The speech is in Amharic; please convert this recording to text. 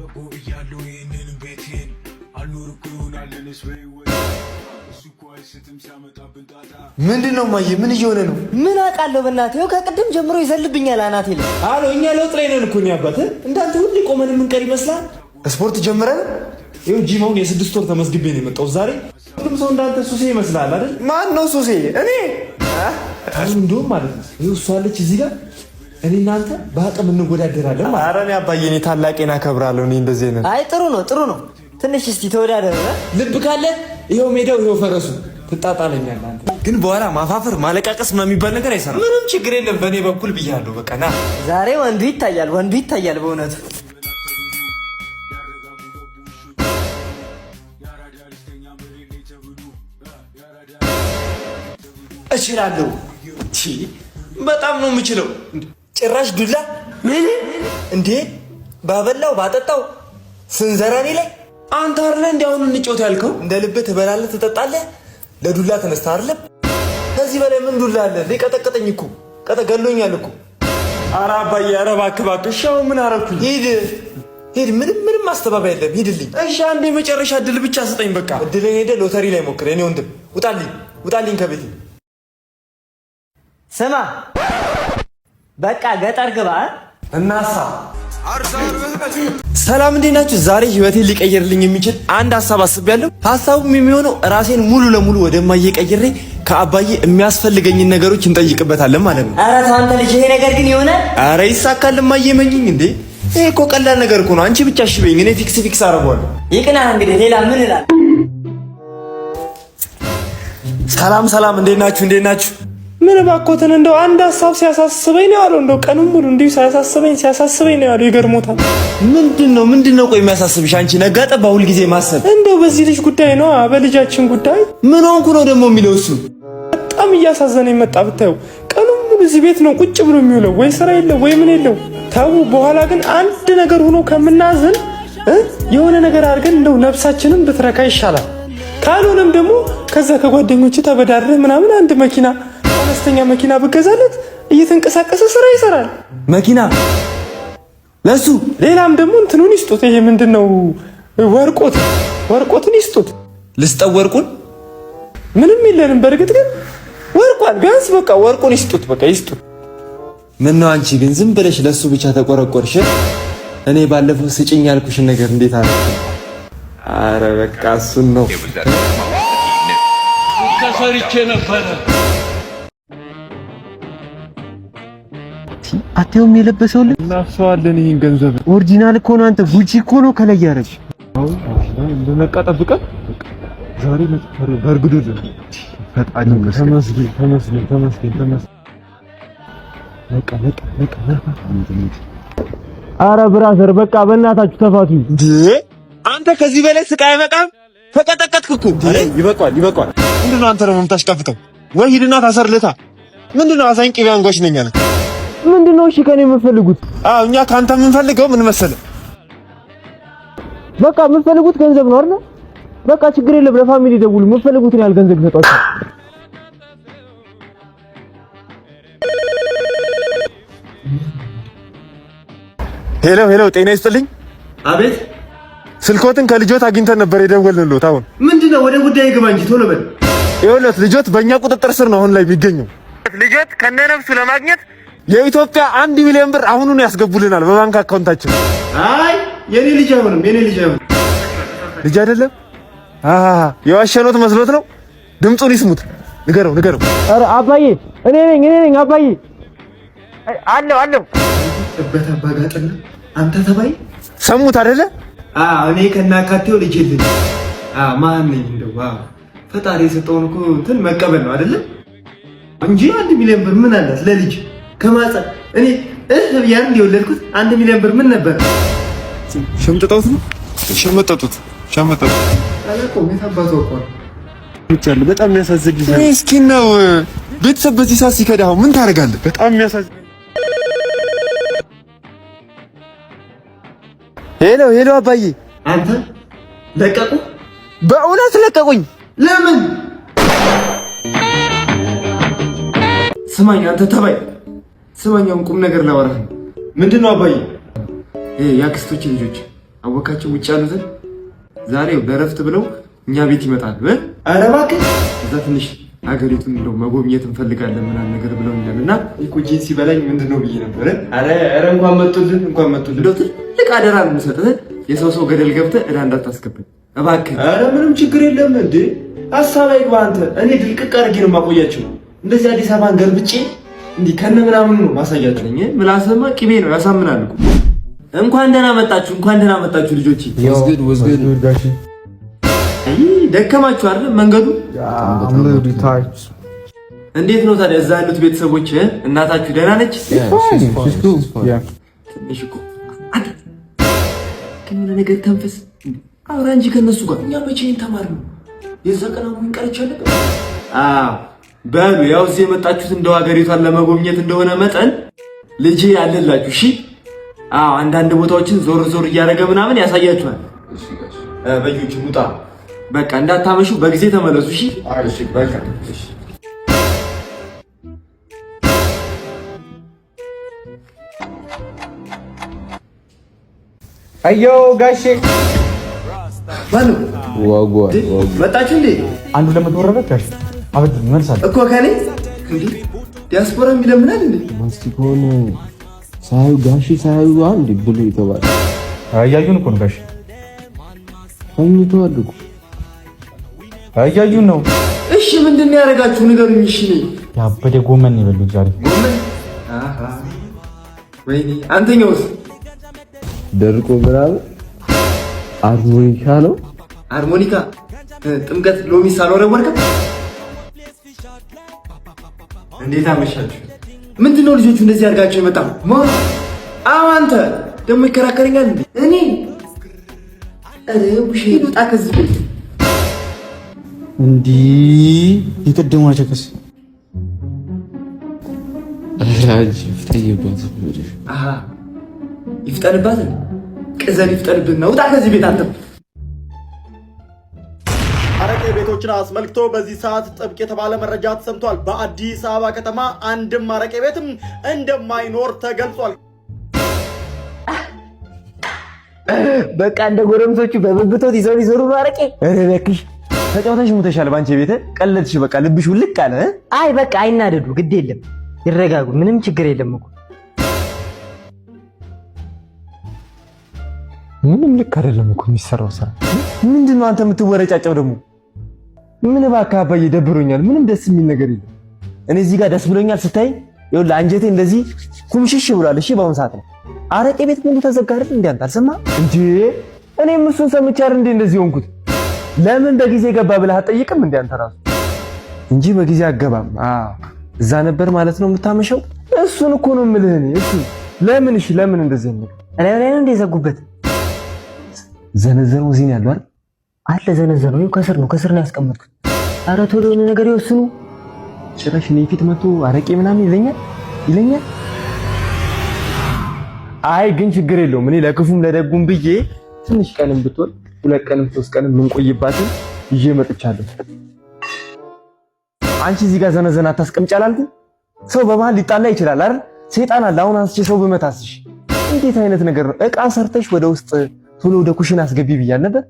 እያለሁ ይህንን ቤቴን አልኖር እኮ ይሆናል እኔስ በሕይወት እሱ እኮ አይስትም ሲያመጣብን ጣጣ። ምንድን ነው ማየ? ምን እየሆነ ነው? ምን አውቃለሁ በእናትህ፣ ይኸው ከቅድም ጀምሮ ይዘልብኛል አናቴ ላይ። አሎ እኛ ለውጥ ላይ ነን እኮ እኔ አባት እንዳንተ ሁሌ ቆመን የምንቀር ይመስላል። ስፖርት ጀምረን ይኸው ጂም አሁን የ6 ወር ተመዝግቤ ነው የመጣው ዛሬ። ሁሉም ሰው እንዳንተ ሱሴ ይመስላል አይደል? ማን ነው ሱሴ? እኔ? አሁን እንደውም ማለት ነው ይኸው እሷ አለች እዚህ ጋር፣ እኔ እናንተ በአቅም እንወዳደራለን ማለት ነው። ኧረ እኔ አባዬ እኔ ታላቄን አከብራለሁ። እኔ እንደዚህ አይነት አይ ጥሩ ነው ጥሩ ነው። ትንሽ እስቲ ተወዳደር። ልብ ካለ ይኸው ሜዳው ይኸው ፈረሱ፣ ትጣጣለኛለህ አንተ። ግን በኋላ ማፋፈር ማለቃቀስ ምናምን የሚባል ነገር አይሰራም። ምንም ችግር የለም በእኔ በኩል ብያለሁ። በቃ ና። ዛሬ ወንዱ ይታያል፣ ወንዱ ይታያል በእውነቱ። ያረጋጉ ገቡ ውሾች የአራዳ ልጅ ተኛ መሬት ላይ ተብሎ የአራዳ እችላለሁ። በጣም ነው የምችለው። ጭራሽ ዱላ ምን እንዴ? ባበላው ባጠጣው ስንዘራ እኔ ላይ። አንተ አይደለ እንደ አሁን እንጫወት ያልከው? እንደ ልብህ ትበላለህ፣ ትጠጣለህ። ለዱላ ተነስተህ አይደለም? ከዚህ በላይ ምን ዱላ አለ? ሊቀጠቀጠኝ እኮ ቀጠ ገሎኛል እኮ። ኧረ አባዬ፣ ኧረ እባክህ እባክህ። እሺ አሁን ምን አደረኩኝ? ሂድ ሂድ፣ ምንም ምንም ማስተባበያ የለም። ሂድልኝ። እሺ አንድ የመጨረሻ እድል ብቻ ስጠኝ በቃ። እድልን ሄደህ ሎተሪ ላይ ሞክር። የኔ ወንድም ውጣልኝ፣ ውጣልኝ ከቤቴ። ስማ በቃ ገጠር ግባ። እናሳ ሰላም፣ እንዴት ናችሁ? ዛሬ ህይወቴን ሊቀይርልኝ የሚችል አንድ ሀሳብ አስቤያለሁ። ሀሳቡም የሚሆነው ራሴን ሙሉ ለሙሉ ወደ እማዬ ቀይሬ ከአባዬ የሚያስፈልገኝን ነገሮች እንጠይቅበታለን ማለት ነው። ኧረ ተው አንተ ልጅ፣ ይሄ ነገር ግን ይሆናል? ኧረ ይሳካል። እማዬ መኝኝ እንዴ! ይሄ እኮ ቀላል ነገር እኮ ነው። አንቺ ብቻ እሺ በይኝ፣ እኔ fix fix አደርገዋለሁ። ይቅናህ እንግዲህ፣ ሌላ ምን እላለሁ? ሰላም ሰላም፣ እንዴት ናችሁ? እንዴት ናችሁ? ምን እባክዎትን እንደው አንድ ሀሳብ ሲያሳስበኝ ነው ያለው። እንደው ቀኑን ሙሉ እንዲሁ ሲያሳስበኝ ሲያሳስበኝ ነው ያለው። ይገርሞታል። ምንድን ነው ምንድን ነው ቆይ የሚያሳስብሽ አንቺ? ነጋ ጠባ ሁልጊዜ ማሰብ። እንደው በዚህ ልጅ ጉዳይ ነው፣ በልጃችን ጉዳይ። ምን ሆንኩ ነው ደግሞ የሚለው እሱ? በጣም እያሳዘነኝ መጣ ብታየው። ቀኑን ሙሉ እዚህ ቤት ነው ቁጭ ብሎ የሚውለው። ወይ ስራ የለው ወይ ምን የለው። ተው፣ በኋላ ግን አንድ ነገር ሆኖ ከምናዝን የሆነ ነገር አድርገን እንደው ነፍሳችንን ብትረካ ይሻላል። ካልሆነም ደግሞ ከዛ ከጓደኞች ተበዳድረህ ምናምን አንድ መኪና፣ አነስተኛ መኪና ብገዛለት እየተንቀሳቀሰ ስራ ይሰራል። መኪና ለሱ? ሌላም ደግሞ እንትኑን ይስጡት። ይሄ ምንድን ነው? ወርቆት ወርቆትን ይስጡት። ልስጠው ወርቁን? ምንም የለንም በእርግጥ ግን ወርቋል። ቢያንስ በቃ ወርቁን ይስጡት። በቃ ይስጡት። ምን ነው አንቺ ግን ዝም ብለሽ ለሱ ብቻ ተቆረቆርሽ? እኔ ባለፈው ስጭኝ ያልኩሽን ነገር እንዴት አለ? አረ በቃ እሱን ነው። ተሰርቼ ነበረ። አቴውም የለበሰው ልብስ እናፍሰዋለን ይሄን ገንዘብ። Original እኮ ነው። አንተ ጉቺ እኮ ነው ከላይ ያደረግሽ። እንደነቃ ጠብቀን ዛሬ በእርግዶልን። ፈጣሪ ይመስገን። ተመስገን ተመስገን ተመስገን ተመስገን። በቃ በቃ በቃ በቃ። አረ brother በቃ በእናታችሁ ተፋቱ። እንዴ አንተ ከዚህ በላይ ስቃይ አይበቃም? ተቀጠቀጥክ እኮ። ይበቃዋል ይበቃዋል። ምንድን ነው አንተ ደግሞ የምታሽቃፍተው? ወይ ሂድና ታሰርልታ። ምንድን ነው አዛኝ ቅቤ አንጓች ነኝ አለ። ምንድነው እሺ ከኔ የምትፈልጉት? አዎ እኛ ከአንተ የምንፈልገው ምን መሰለህ? በቃ የምትፈልጉት ገንዘብ ነው አይደል? በቃ ችግር የለም፣ ለ family ደውሉ። የምትፈልጉትን ያህል ገንዘብ ይሰጧቸዋል። Hello hello፣ ጤና ይስጥልኝ። አቤት። ስልኮትን ከልጆት አግኝተን ነበር የደወልንልዎት። አሁን ምንድነው? ወደ ጉዳይ ግባ እንጂ ቶሎ በል። ይኸውልዎት ልጆት በእኛ ቁጥጥር ስር ነው አሁን ላይ የሚገኘው። ልጆት ከነነፍሱ ለማግኘት የኢትዮጵያ 1 ሚሊዮን ብር አሁኑን ያስገቡልናል በባንክ አካውንታችን። አይ የኔ ልጅ አይሆንም፣ የኔ ልጅ አይሆንም። ልጅ አይደለም የዋሸኖት መስሎት ነው። ድምፁን ይስሙት። ንገረው ንገረው። ኧረ አባዬ እኔ ነኝ እኔ ነኝ አባዬ። አለው አለው። እበት አባጋጥና አንተ ተባይ። ሰሙት አይደለ? አዎ እኔ ከናካቴው ልጅ የለኝም። አዎ ማን ነኝ እንደው? አዎ ፈጣሪ የሰጠውን እኮ እንትን መቀበል ነው አይደለ? እንጂ 1 ሚሊዮን ብር ምን አላት ለልጅ ከማጸን? እኔ እህ ያን የወለድኩት 1 ሚሊዮን ብር ምን ነበር? ሸምጥጠውት ነው ሸመጠጡት ሸመጠጡት። አላውቀውም። የት አባቱ አውቀዋለሁ? በጣም የሚያሳዝን ልጅ ነው። ምስኪን ነው። ቤተሰብ በዚህ ሰዓት ሲከዳህ ምን ታደርጋለህ? በጣም የሚያሳዝን። Hello hello፣ አባዬ። አንተ ለቀቁ? በእውነት ለቀቁኝ። ለምን? ስማኝ አንተ ተባይ፣ ስማኝ አሁን ቁም ነገር ላወራህ ነው። ምንድን ነው አባዬ? ይሄ የአክስቶች ልጆች አወካቸው ውጭ ያሉትን ዛሬ ለእረፍት ብለው እኛ ቤት ይመጣሉ። ኧረ እባክህ እዛ ትንሽ ሀገሪቱን እንደው መጎብኘት እንፈልጋለን ምናምን ነገር ብለውኛል። እና እኮ ሲበላኝ ምንድን ነው ብዬ ነበረ። ኧረ ኧረ እንኳን መጡልን እንኳን መጡልን። እንደው ትልቅ አደራ ነው የምሰጥህ። የሰው ሰው ገደል ገብተህ ዕዳ እንዳታስገባኝ እባክህ። ኧረ ምንም ችግር የለም እንዴ ሀሳብ አይግባ አንተ። እኔ ድልቅቅ አድርጌ ነው የማቆያቸው። እንደዚህ አዲስ አበባን ገልብጬ እንዲህ ከነ ምናምኑ ነው ማሳያቸው። ምላስማ ቅቤ ነው ያሳምናል እኮ። እንኳን ደህና መጣችሁ፣ እንኳን ደህና መጣችሁ ልጆቼ። ደከማችሁ አይደል መንገዱ? እንዴት ነው ታዲያ እዛ ያሉት ቤተሰቦች? እናታችሁ ደህና ነች? ትንሽ እኮ ከሆነ ነገር ተንፈስ አውራ እንጂ ከነሱ ጋር እኛ መቼ ተማርነው? የዛ ቀን አሞኝ ቀርቻለሁ። አዎ በሉ ያው እዚህ የመጣችሁት እንደው ሀገሪቷን ለመጎብኘት እንደሆነ መጠን ልጄ ያለላችሁ። እሺ አዎ፣ አንዳንድ ቦታዎችን ዞር ዞር እያደረገ ምናምን ያሳያችኋል። በዮች ውጣ፣ በቃ እንዳታመሹ፣ በጊዜ ተመለሱ። እሺ እሺ፣ በቃ እሺ። አዮ ጋሼ ማነው? መጣችሁ እንዴ? አንዱ ለመቶ ወረደ ጋሼ አበድ መልሳለሁ እኮ ከኔ እንዴ ዲያስፖራ የሚለምናል እንዴ? ማስቲካውን ሳያዩ ጋሼ ሳያዩ አንድ ብሎ የተባለ እያዩን እኮ ነው ጋሼ። ተኝተዋል እኮ እያዩን ነው። እሺ ምንድን ነው ያደረጋችሁ ንገሩኝ። እሺ ነኝ ያበደ ጎመን የበሉት ዛሬ። ጎመን? አሃ ወይኔ። አንተኛውስ? ደርቆ ምናምን ሃርሞኒካ ነው። ሃርሞኒካ ጥምቀት ሎሚ ሳልወረወርክም እንዴት አመሻችሁ? ምንድን ነው ልጆቹ እንደዚህ አድርጋቸው የመጣ ማ? አዎ አንተ ደግሞ ይከራከረኛል እንዴ? እኔ ኧረ ውሼ ልውጣ ከዚህ ቤት። እንዲህ የቀደሟ ቸከስ አሃ ይፍጠንባት፣ ቅዘን ይፍጠንብን ነው። ውጣ ከዚህ ቤት አንተ። አረቄ ቤቶችን አስመልክቶ በዚህ ሰዓት ጥብቅ የተባለ መረጃ ተሰምቷል። በአዲስ አበባ ከተማ አንድም አረቄ ቤትም እንደማይኖር ተገልጿል። በቃ እንደ ጎረምሶቹ በብብቶት ይዘው ሊዞሩ ነው አረቄ። ኧረ እባክሽ ተጫውተሽ ሙተሻል። ባንቺ ቤት ቀለድሽ። በቃ ልብሽ ውልቅ አለ። አይ በቃ አይናደዱ፣ ግድ የለም ይረጋጉ። ምንም ችግር የለም እኮ። ምንም ልክ አይደለም እኮ የሚሰራው ስራ። ምንድን ነው አንተ የምትወረጫጨው ደግሞ? ምን እባክህ አባዬ ደብሮኛል። ምንም ደስ የሚል ነገር የለም። እኔ እዚህ ጋር ደስ ብሎኛል ስታይ ይኸውልህ አንጀቴ እንደዚህ ኩምሽሽ ብሏል። እሺ በአሁን ሰዓት ነው አረቄ ቤት ሙሉ ተዘጋ አይደል እንዴ? አንተ አልሰማህም እንዴ? እኔም እሱን ሰምቼ አይደል እንዴ እንደዚህ ሆንኩት። ለምን በጊዜ ገባ ብለህ አትጠይቅም እንዴ አንተ ራሱ? እንጂ በጊዜ አገባም። አዎ እዛ ነበር ማለት ነው የምታመሸው። እሱን እኮ ነው የምልህ እኔ። እሱ ለምን እሺ፣ ለምን እንደዚህ ነው? እላዩ ላይ ነው እንደ የዘጉበት። ዘነዘነው እዚህ ነው ያለው አይደል? አለ ዘነዘነው። ይኸው ከስር ነው ከስር ነው ያስቀመጥኩት። ኧረ ቶሎ የሆነ ነገር ይወስኑ። ጭራሽ እኔ ፊት መቶ አረቄ ምናምን ይለኛል ይለኛል። አይ ግን ችግር የለውም። እኔ ለክፉም ለደጉም ብዬ ትንሽ ቀንም ብትሆን 2 ቀንም 3 ቀንም የምንቆይባትን ይዤ መጥቻለሁ። አንቺ እዚህ ጋር ዘነዘና አታስቀምጪ አላልኩም? ሰው በመሀል ሊጣላ ይችላል አይደል? ሰይጣን አለ። አሁን አንስቼ ሰው ብመታስሽ እንዴት አይነት ነገር ነው? እቃ ሰርተሽ ወደ ውስጥ ቶሎ ወደ ኩሽና አስገቢ ብያል ነበር።